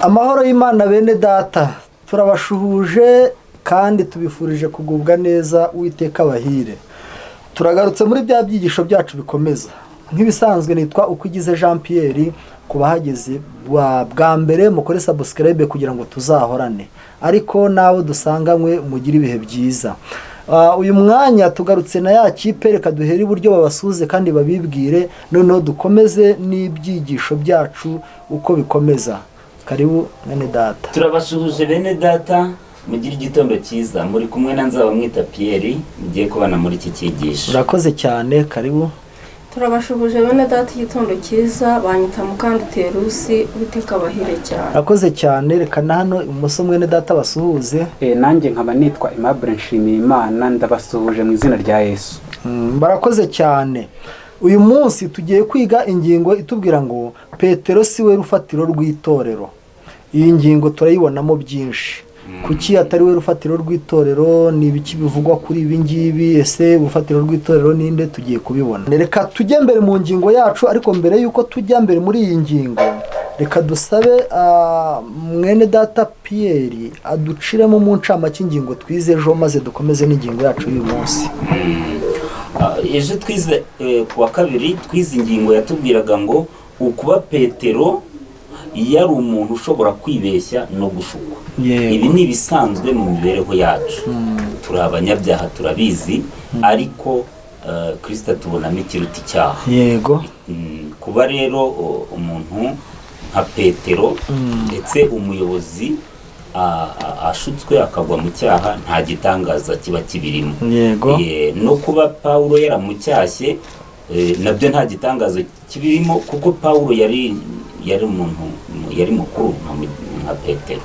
Amahoro y'Imana bene data, turabashuhuje kandi tubifurije kugubwa neza. Uwiteka abahire. Turagarutse muri bya byigisho byacu bikomeza. Nk'ibisanzwe nitwa Ukwigize Jean Pierre. Ku bahageze bwa mbere, mukore subscribe kugira ngo tuzahorane, ariko n'abo dusanganywe mugire ibihe byiza. Uyu mwanya tugarutse na ya kipe. Reka duhere iburyo babasuhuze kandi babibwire, noneho dukomeze n'ibyigisho byacu uko bikomeza. Karibu mwene data. Turabasuhuje bene data, mugire igitondo cyiza. Muri kumwe na Nzabamwita Pierre, mugiye kubana muri iki cyigisho. Urakoze cyane, karibu. Turabashuhuje bene data, igitondo cyiza. Banyita Mukanditeye Rusi. Uwiteka abahire cyane. Urakoze cyane. Reka na hano ibumoso mwene data basuhuze. Nanjye nkaba nitwa Aimable Nshimiyimana, ndabasuhuje mu izina rya Yesu. Barakoze cyane. Uyu munsi tugiye kwiga ingingo itubwira ngo Petero si we rufatiro rw'itorero. Iyi ngingo turayibonamo byinshi. Kuki atari we rufatiro rw'itorero? Ni ibiki bivugwa kuri ibi ngibi? Ese urufatiro rw'itorero ninde? Tugiye kubibona. Reka tujye mbere mu ngingo yacu, ariko mbere y'uko tujya mbere muri iyi ngingo, reka dusabe mwene data Pierre aduciremo mu ncamake ingingo twize ejo, maze dukomeze n'ingingo yacu y'uyu munsi. Ejo twize ku wa kabiri, twize ingingo yatubwiraga ngo ukuba Petero yari umuntu ushobora kwibeshya no gushukwa. Ibi ni ibisanzwe mu mibereho yacu, turi abanyabyaha turabizi, ariko Kirisita tubonamo ikiruta icyaha. Kuba rero umuntu nka Petero, ndetse umuyobozi, ashutswe akagwa mu cyaha, nta gitangaza kiba kibirimo. No kuba Pawulo yaramucyashye nabyo nta gitangaza kibirimo, kuko Pawulo yari umuntu yari mukuru nka Petero.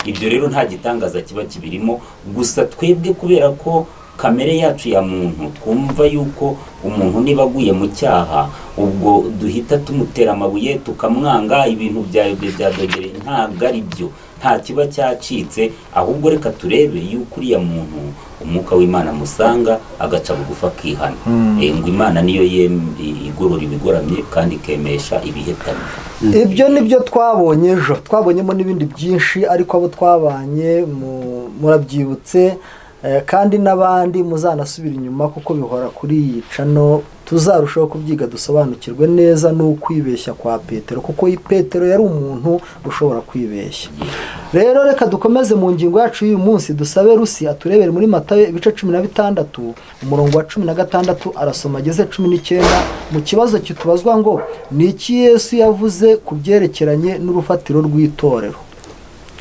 Ibyo rero nta gitangaza kiba kibirimo. Gusa twebwe kubera ko kamere yacu ya muntu twumva yuko umuntu niba aguye mu cyaha, ubwo duhita tumutera amabuye, tukamwanga, ibintu byayobye byadogere. Ntabwo ari byo, nta kiba cyacitse. Ahubwo reka turebe yuko uriya muntu umwuka w'Imana amusanga, agaca bugufi, akihana. Ngo Imana niyo igorora ibigoramye kandi ikemesha ibihetamye. Ibyo ni byo twabonye ejo, twabonyemo n'ibindi byinshi, ariko abo twabanye murabyibutse, kandi n'abandi muzanasubira inyuma kuko bihora kuri iyi channel, tuzarushaho kubyiga dusobanukirwe neza n'ukwibeshya kwa Petero, kuko Petero yari umuntu ushobora kwibeshya. Rero reka dukomeze mu ngingo yacu y'uyu munsi, dusabe Rusi aturebere muri Matayo ibice 16, umurongo wa 16, arasoma ageze 19, mu kibazo kitubazwa ngo ni iki Yesu yavuze ku byerekeranye n'urufatiro rw'itorero.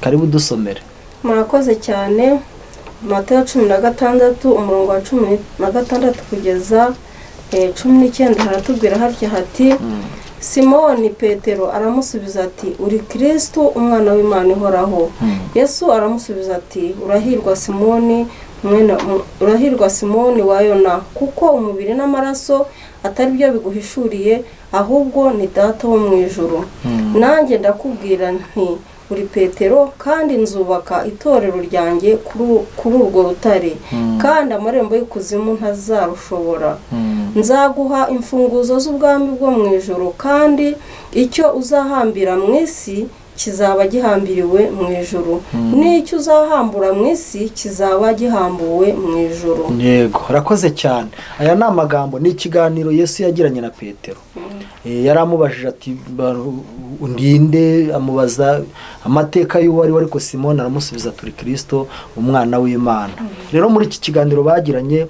Karibu, dusomere. Murakoze cyane. Matayo 16, umurongo wa 16 kugeza 19, haratubwira hatya hati: "Simoni Petero aramusubiza ati: 'Uri Kirisitu, umwana w'Imana ihoraho.' Yesu aramusubiza ati: 'Urahirwa Simoni, mwene, urahirwa Simoni wa Yona, kuko umubiri n'amaraso atari byo biguhishuriye, ahubwo ni Data wo mu ijuru. Nanjye ndakubwira nti: Uri Petero, kandi nzubaka itorero ryanjye kuri urwo rutare, kandi amarembo y'ikuzimu ntazarushobora. Nzaguha imfunguzo z'ubwami bwo mu ijuru, kandi icyo uzahambira mu isi kizaba gihambiriwe mu ijuru, n'icyo uzahambura mu isi kizaba gihambuwe mu ijuru.'" Yego, urakoze cyane. Aya ni amagambo, ni ikiganiro Yesu yagiranye na Petero. Yari amubajije ati: "Ndinde?" Amubaza amateka y'uwo ari we, ariko Simoni aramusubiza: "Turi Kirisito, umwana w'Imana." Rero muri iki kiganiro bagiranye,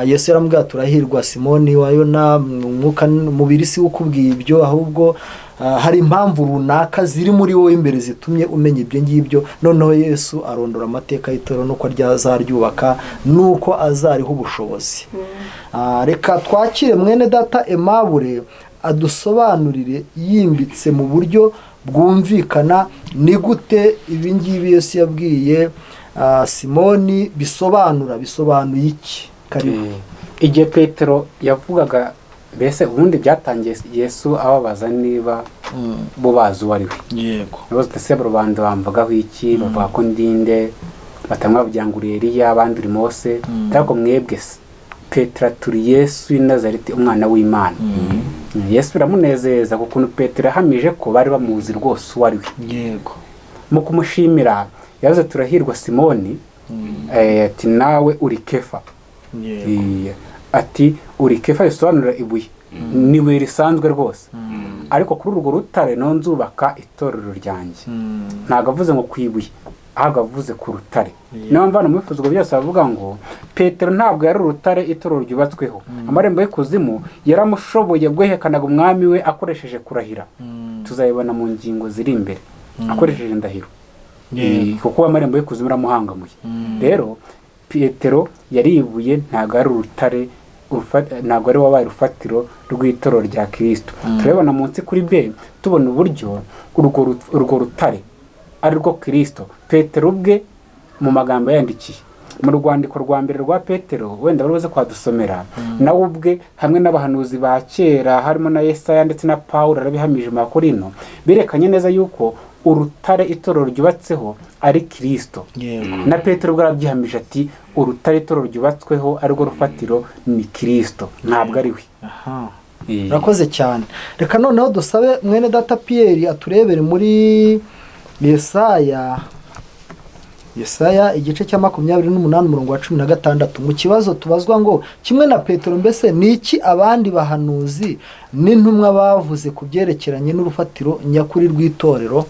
Yesu yaramubwiye ati: "Turahirwa Simoni wa Yona, umwuka umubiri si we ukubwiye ibyo, ahubwo hari impamvu runaka ziri muri wowe imbere zitumye umenya ibyo ngibyo." Noneho Yesu arondora amateka y'itorero, n'uko azaryubaka, n'uko azariha ubushobozi. Reka twakire mwene data Aimable adusobanurire yimbitse mu buryo bwumvikana ni gute ibi ngibi Yesu yabwiye Simoni bisobanuye iki. Karibu. Igihe Petero yavugaga, mbese ubundi byatangiye Yesu ababaza niba bo bazi uwo ari we. Ibibazo: "Ese rubanda bamvugaho iki? Bavuga ko ndinde?" Batamwe bavugira ngo uri Eliya, abandi uri Mose, ariko mwebwe se? Petero: "Turi Yesu w'i Nazareti, umwana w'Imana." Yesu biramunezeza ku kuntu Petero yahamije ko bari bamuzi rwose uwo ari we. Yego. Mu kumushimira yavuze turahirwa Simoni, ati nawe uri Kefa. Ati uri Kefa bisobanura ibuye, ni ibuye risanzwe rwose, ariko kuri urwo rutare no nzubaka itorero ryanjye. Ntabwo avuze ngo ku ibuye, ahubwo avuze ku rutare. Niyo mpamvu hano mu bifuzwa byose bavuga ngo Petero ntabwo yari urutare itorero ryubatsweho. Amarembo y'ikuzimu yaramushoboye bwehekanaga umwami we akoresheje kurahira. Tuzayibona mu ngingo ziri imbere, akoresheje indahiro, kuko amarembo y'ikuzimu aramuhangamuye. Rero Petero yaribuye, ntabwo ari urutare, ntabwo ari wabaye urufatiro rw'itorero rya Kristo. Turabibona munsi kuri B, tubona uburyo urwo rutare ari rwo Kristo. Petero ubwe mu magambo yandikiye mu rwandiko rwa mbere rwa Petero, wenda bari buze kwadusomera, nawe ubwe hamwe n'abahanuzi ba kera harimo na Yesaya ndetse na Pawulo arabihamije mu Bakorinto, berekanye neza yuko urutare itorero ryubatseho ari Kristo. Na Petero ubwo arabyihamije ati urutare itorero ryubatsweho ari rwo rufatiro ni Kristo, ntabwo ari we. Urakoze cyane. Reka noneho dusabe mwene data Pierre aturebere muri Yesaya igice cya 28 umurongo wa 16. Mu kibazo tubazwa ngo kimwe na Petero, mbese ni iki abandi bahanuzi n'intumwa bavuze ku byerekeranye n'urufatiro nyakuri rw'itorero?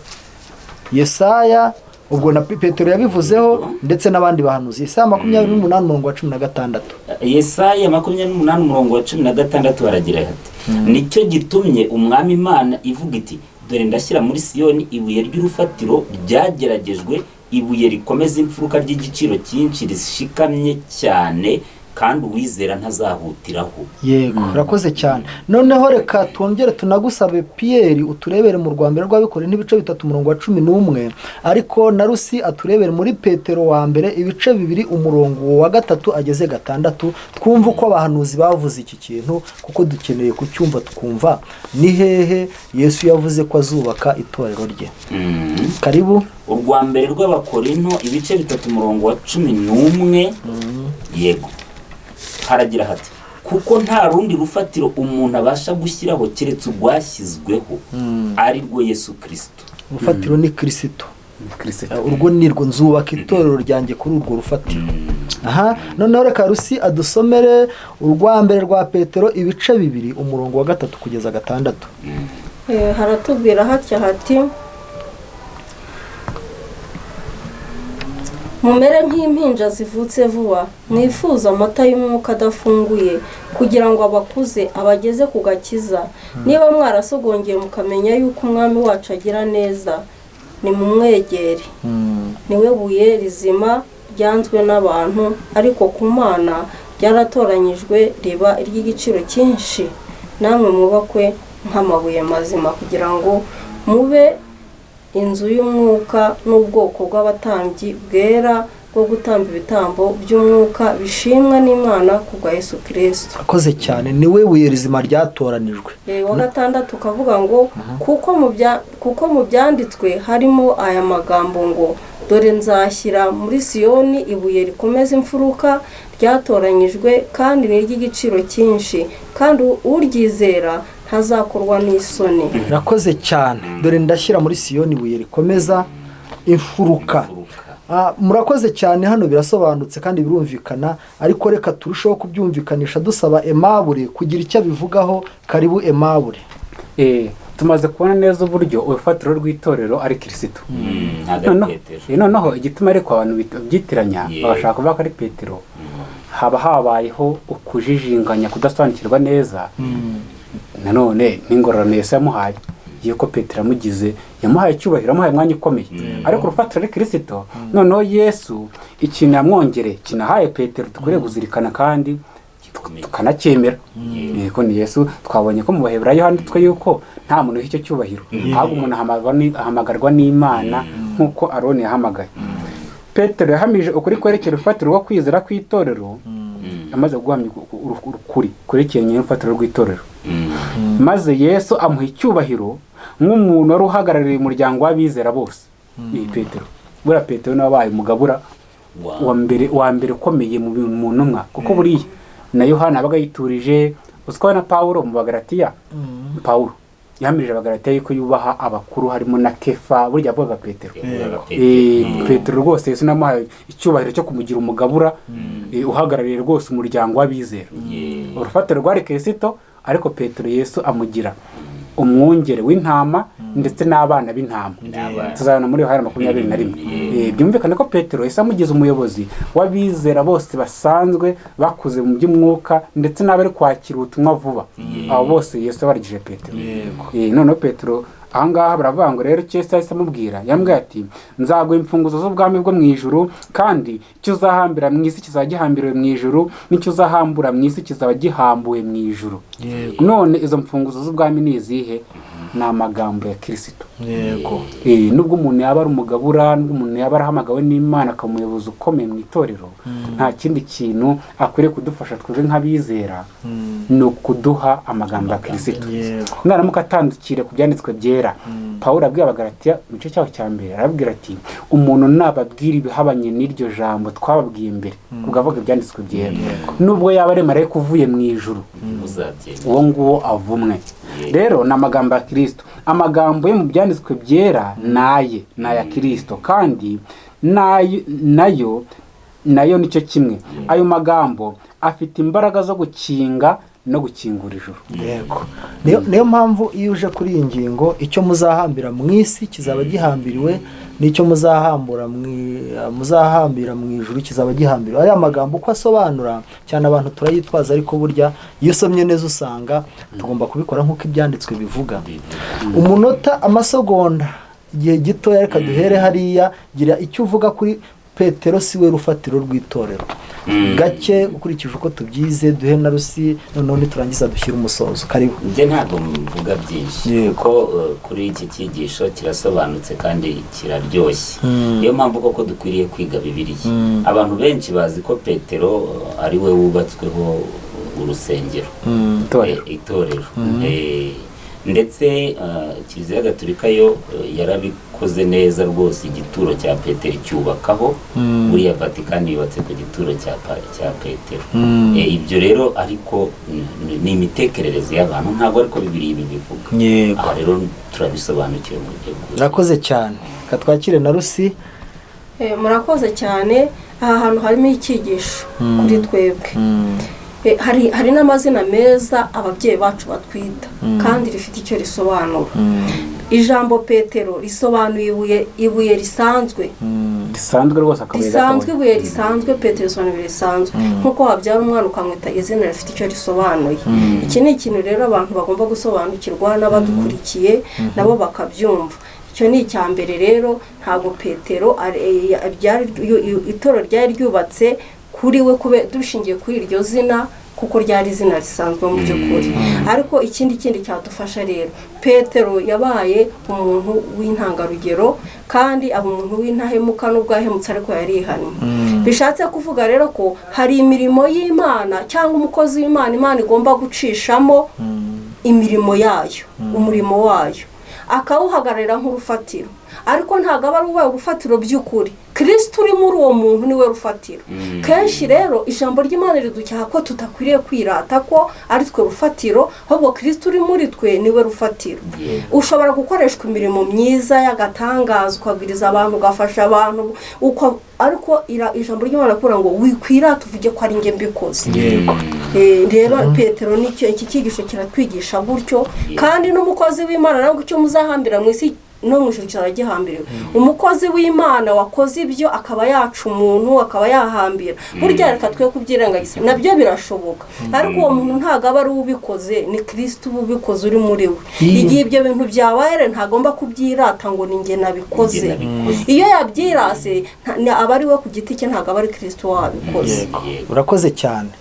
Yesaya ubwo na Petero yabivuzeho ndetse n'abandi bahanuzi. Yesaya 28 umurongo wa 16. Yesaya 28 umurongo wa 16 haragira hati: nicyo gitumye umwami Imana ivuga iti dore ndashyira muri Siyoni ibuye ry'urufatiro ryageragejwe, ibuye rikomeza imfuruka ry'igiciro cyinshi rishikamye cyane, kandi uwizera ntazahutiraho. Yego, urakoze cyane. Noneho reka twongere tunagusabe Pierre uturebere mu rwa mbere rw'Abikorintho ibice 3 umurongo wa 11, ariko na Rusi aturebere muri Petero wa mbere ibice 2 umurongo wa 3 ageze 6, twumve uko abahanuzi bavuze iki kintu, kuko dukeneye kucyumva tukumva ni hehe Yesu yavuze ko azubaka itorero rye. Karibu. Urwa mbere rw'Abakorinto ibice 3 umurongo wa 11. Yego, haragira hati: kuko nta rundi rufatiro umuntu abasha gushyiraho keretse urwashyizweho, ari rwo Yesu Kristo. Urufatiro ni Kristo. Urwo ni rwo nzubaka itorero ryanjye kuri urwo rufatiro. Aha, noneho reka Rusi adusomere urwa mbere rwa Petero ibice 2 umurongo wa 3 kugeza 6. Haratubwira hatya hati: mumere nk'impinja zivutse vuba, mwifuza amata y'umwuka adafunguye, kugira ngo abakuze abageze ku gakiza. Niba mwarasogongeye mukamenya yuko umwami wacu agira neza, nimumwegere. Niwe buye rizima ryanzwe n'abantu, ariko ku Mana ryaratoranyijwe riba iry'igiciro cyinshi. Namwe mubakwe nk'amabuye mazima, kugira ngo mube inzu y'umwuka n'ubwoko bw'abatambyi bwera bwo gutamba ibitambo by'umwuka bishimwa n'Imana kubwa Yesu Kristo. Akoze cyane, niwe buye rizima ryatoranijwe. Wa 6 kavuga ngo kuko mu byanditswe harimo aya magambo ngo dore nzashyira muri Siyoni ibuye rikomeza imfuruka ryatoranyijwe, kandi ni iry'igiciro cyinshi, kandi uryizera ntazakorwa n'isoni. Rakoze cyane. Dore ndashyira muri Siyoni ibuye rikomeza imfuruka. Murakoze cyane, hano birasobanutse kandi birumvikana, ariko reka turusheho kubyumvikanisha dusaba Aimable kugira icyo abivugaho. Karibu Aimable. Tumaze kubona neza uburyo urufatiro rw'itorero ari Kristo. Noneho igituma ariko abantu babyitiranya bagashaka kuvuga ko ari Petero, haba habayeho ukujijinganya, kudasobanukirwa neza. Nanone n'ingororano Yesu yamuhaye yuko Petero amugize, yamuhaye icyubahiro, yamuhaye umwanya ukomeye, ariko urufatiro ari Kristo. Noneho Yesu ikintu yamwongere kinahaye Petero dukwiriye kuzirikana kandi tukanacyemera. Yego, ni Yesu. Twabonye ko mu Baheburayo handitswe yuko nta muntu icyo cyubahiro, ahubwo umuntu ahamagarwa n'Imana nk'uko Aroni yahamagaye. Petero yahamije ukuri kwerekera urufatiro rwo kwizera kw'itorero, amaze guhamya ukuri kwerekeranye n'urufatiro rw'itorero, maze Yesu amuha icyubahiro nk'umuntu wari uhagarariye umuryango w'abizera bose. Ni Petero. Buriya Petero niwe wabaye umugabura wa mbere ukomeye mu ntumwa, kuko buriya na Yohana abaga yiturije, Uziko na Pawulo mu Bagalatiya, Pawulo yahamirije Abagalatiya yuko yubaha abakuru harimo na Kefa, burya avuga Petero. Petero rwose Yesu namuhaye icyubahiro cyo kumugira umugabura uhagarariye rwose umuryango w'abizera. Urufatiro rwari Kristo, ariko Petero Yesu amugira umwungere w'intama ndetse n'abana b'intama. Tuzabona muri Yohana 21. Byumvikane ko Petero Yesu amugize umuyobozi w'abizera bose basanzwe bakuze mu by'umwuka ndetse n'abari kwakira ubutumwa vuba. Abo bose Yesu yabarigije Petero. Noneho Petero ahangaha baravuga ngo rero icyo Yesu yahise amubwira, yambwiye ati nzaguha imfunguzo z'ubwami bwo mu ijuru, kandi icyo uzahambira mu isi kizaba gihambiriwe mu ijuru, n'icyo uzahambura mu isi kizaba gihambuwe mu ijuru. None izo mfunguzo z'ubwami ni izihe? Ni amagambo ya Kristo. Yego. Nubwo umuntu yaba ari umugabura, nubwo umuntu yaba arahamagawe n'Imana akaba umuyobozi ukomeye mu itorero, nta kindi kintu akwiriye kudufasha twebwe nk'abizera ni ukuduha amagambo ya Kristo. Naramuka atandukire ku byanditswe byera, Pawulo abwiye Abagalatiya mu gice cyaho cya mbere, arababwira ati umuntu nababwira ibihabanye n'iryo jambo twababwiye mbere, ubwo avuga ibyanditswe byera, nubwo yaba ari marayika uvuye mu ijuru, uwo nguwo avumwe. Rero ni amagambo ya Kristo, amagambo yo mu byanditswe byera naye ni aya Kristo, kandi nayo nicyo kimwe. Ayo magambo afite imbaraga zo gukinga no gukingura ijuru. Yego. Niyo mpamvu iyo uje kuri iyi ngingo, icyo muzahambira mu isi kizaba gihambiriwe, n'icyo muzahambura muzahambira mu ijuru kizaba gihambiriwe. Aya magambo uko asobanura cyane abantu turayitwaza, ariko burya iyo usomye neza usanga tugomba kubikora nk'uko ibyanditswe bivuga. Umunota, amasegonda, igihe gitoya, reka duhere hariya. Gira icyo uvuga kuri Petero si we rufatiro rw'itorero. Gake ukurikije uko tubyize, duhe na Rusi, noneho niturangiza dushyira umusozo. Karibu. Njye ntabwo mvuga byinshi kuko kuri iki cyigisho kirasobanutse kandi kiraryoshye. Niyo mpamvu koko dukwiriye kwiga Bibiliya. Abantu benshi bazi ko Petero ari we wubatsweho urusengero, itorero. Ndetse Kiliziya Gatolika yo yarabikoze neza rwose, igituro cya Petero cyubakaho. Buriya Vatikani yubatse ku gituro cya Petero. Ibyo rero ariko ni imitekerereze y'abantu, ntabwo ariko Bibiliya ibi bivuga. Aha rero turabisobanukiwe mu buryo bwuzuye. Murakoze cyane. Katwakire na Rusi. Murakoze cyane. Aha hantu harimo icyigisho kuri twebwe. Hari n'amazina meza ababyeyi bacu batwita kandi rifite icyo risobanura. Ijambo Petero risobanuye ibuye risanzwe. Risanzwe rwose, akabuye risanzwe, ibuye risanzwe. Petero risobanuye ibuye risanzwe, nkuko wabyara umwana ukamwita izina rifite icyo risobanuye. Iki ni ikintu rero abantu bagomba gusobanukirwa, n'abadukurikiye nabo bakabyumva. Icyo ni icya mbere. Rero ntabwo Petero itorero ryari ryubatse kuri we kube dushingiye kuri iryo zina, kuko ryari izina risanzwe mu by'ukuri. Ariko ikindi cyadufasha rero, Petero yabaye umuntu w'intangarugero kandi aba umuntu w'intahemuka, n'ubwo yahemutse ariko yarihannye. Bishatse kuvuga rero ko hari imirimo y'Imana cyangwa umukozi w'Imana Imana igomba gucishamo imirimo yayo, umurimo wayo akawuhagararira nk'urufatiro, ariko ntabwo aba ari ubaye urufatiro by'ukuri. Kristo uri muri uwo muntu niwe rufatiro. Kenshi rero ijambo ry'Imana riducyaha ko tutakwiriye kwirata ko ari twe rufatiro, ahubwo Kristo uri muri twe niwe rufatiro. Ushobora gukoreshwa imirimo myiza y'agatangaza, ukabwiriza abantu, ugafasha abantu, ariko ijambo ry'Imana rirakubwira ngo wikwirata uvuge ko ari njye mbikoze. Rero Petero nicyo iki cyigisho kiratwigisha gutyo. Kandi n'umukozi w'Imana ntabwo icyo muzahambira mu isi no mu ijuru kizaba gihambiriwe. Umukozi w'Imana wakoze ibyo akaba yaca umuntu, akaba yahambira, burya reka twe kubyirengagiza, nabyo birashoboka. Ariko uwo muntu ntabwo aba ari ubikoze, ni Kristo uba ubikoze uri muri we. Igihe ibyo bintu byabaye ntagomba kubyirata ngo ni njye nabikoze. Iyo yabyirase aba ari we ku giti cye, ntabwo aba ari Kristo wabikoze. Urakoze cyane.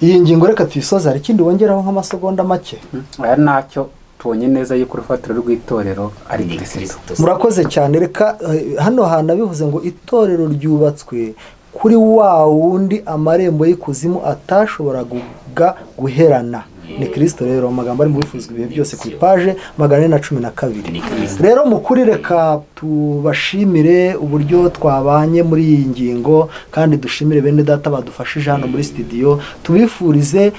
Iyi ngingo reka tuyisoze. Hari ikindi wongeraho nk'amasegonda make? Aya ntacyo. Tubonye neza yuko urufatiro rw'itorero ari Kristo. Murakoze cyane. Reka hano hantu bivuze ngo itorero ryubatswe kuri wa wundi amarembo y'ikuzimu atashoboraga guherana. Ni Kirisito. Rero amagambo ari mu bifuzwa ibihe byose ku ipaje 412. Ni Kristo. Rero mu kuri, reka tubashimire uburyo twabanye muri iyi ngingo, kandi dushimire bene data badufashije hano muri studio. Tubifurize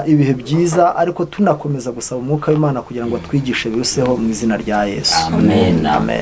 ibihe byiza, ariko tunakomeza gusaba umwuka w'Imana kugira ngo atwigishe biruseho, mu izina rya Yesu. Amen. Amen.